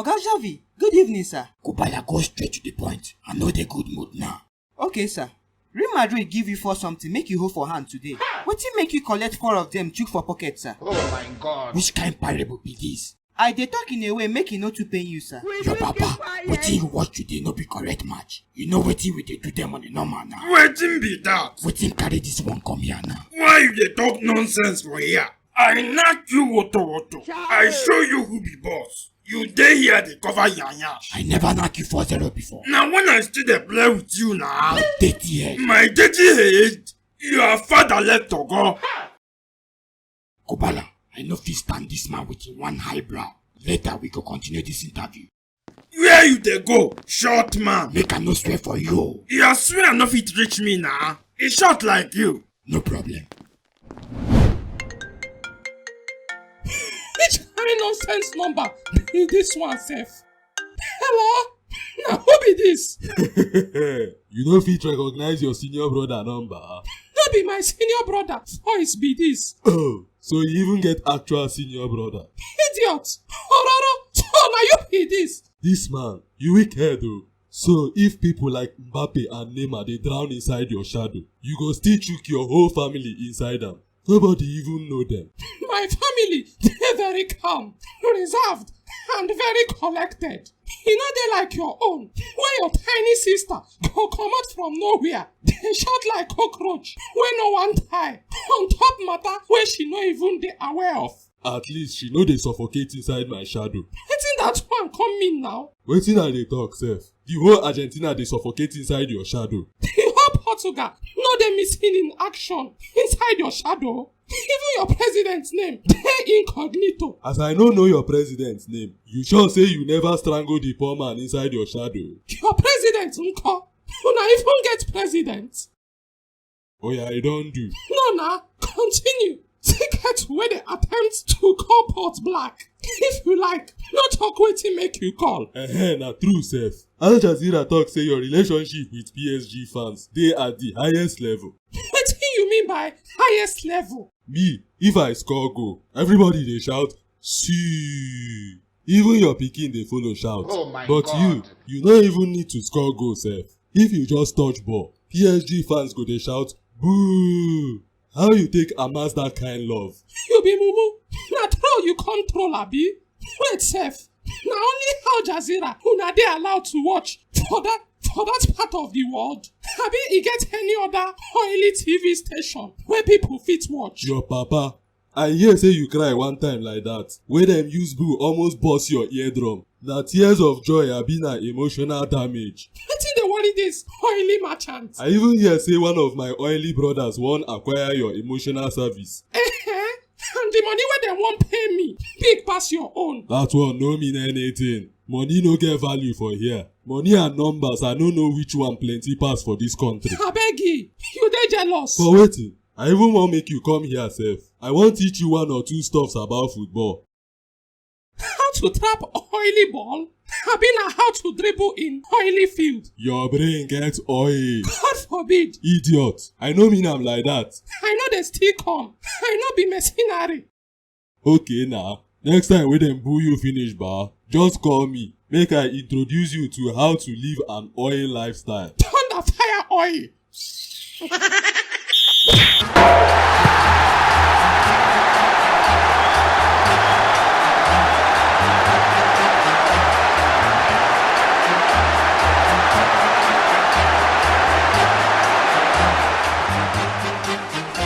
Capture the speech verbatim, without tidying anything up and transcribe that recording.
Oga Xavi, good evening, sir. Kubala, go straight to the point. I know the good mood now. Okay, sir. Real Madrid give you four something, make you hold for hand today. Wetin make you collect four of them, chook for pocket, sir? Oh my God. Which kind parable be this? I dey talk in a way make e no too pain you, sir. Your papa, wetin you watch today no be correct match. You know wetin we dey do them on a normal now. Wetin be that? Wetin carry this one come here now? Why you dey talk nonsense for here? I knack you woto woto. I show you who be boss. You dey here dey cover yanyash. I never knack you four zero before. Na when I still dey play with you na. My dirty head. My dirty head. Your father left to go. Kubala, I no fit stand this man with him one high brow. Later we go continue this interview. Where you dey go, short man? Make I no swear for you. Your swear no fit reach me na. E short like you. No problem. Which kind nonsense number be this one sef? Hello? Na who be this? You no fit recognize your senior brother number. No be my senior brother voice be this. Oh, so you even get actual senior brother. Idiot! Ororo! So na you be this? This man, you weak head o. So if people like Mbappe and Neymar dey drown inside your shadow, you go still chook your whole family inside am. Nobody even know them. My family dey very calm, reserved, and very collected. E no dey like your own, wey your tiny sister go comot from nowhere, dey shout like cockroach wey no wan die, on top matter wey she no even dey aware of. At least she no dey suffocate inside my shadow. Wetin that one come mean now? Wetin I dey talk sef? The whole Argentina dey suffocate inside your shadow. The whole Portugal no dey missing in action inside your shadow. Even your president name dey incognito. As I no know your president name, you sure say you never strangle the poor man inside your shadow? Your president nko? Una even get president? Oya, I don do. No na, continue. Ticket wey dey attempt to call Port Black. If you like, no talk wetin make you call. Ehen, na true sef. Al Jazeera talk say your relationship with P S G fans dey at the highest level. Wetin you mean by highest level? Me, if I score goal, everybody dey shout, "See!" Even your pikin dey follow shout. Oh my But God. you, you no even need to score goal sef. If you just touch ball, P S G fans go dey shout, "Boo!" How you take amass that kind love? You be mumu. Na troll you come troll, abi? Wait sef. Na only Al Jazeera una dey allowed to watch for that for that part of the world. Abi e get any other oily T V station wey people fit watch? Your papa, I hear say you cry one time like that, wey dem use boo almost burst your eardrum. Na tears of joy abi na emotional damage? Wetin dey worry this oily merchant? I even hear say one of my oily brothers wan acquire your emotional service. Ehe, and the money wey dem wan pay me big pass your own. That one no mean anything. Money no get value for here. Money and numbers, I no know which one plenty pass for this country. Abegi, you dey jealous. For wetin? I even wan make you come here sef. I wan teach you one or two stuffs about football. How to trap oily ball? Abi na how to dribble in oily field? Your brain get oil. God forbid. Idiot. I no mean am like that. I no dey still come. I no be mercenary. Okay na. Next time wey dem boo you finish ba, just call me. Make I introduce you to how to live an oil lifestyle. Thunder fire oil.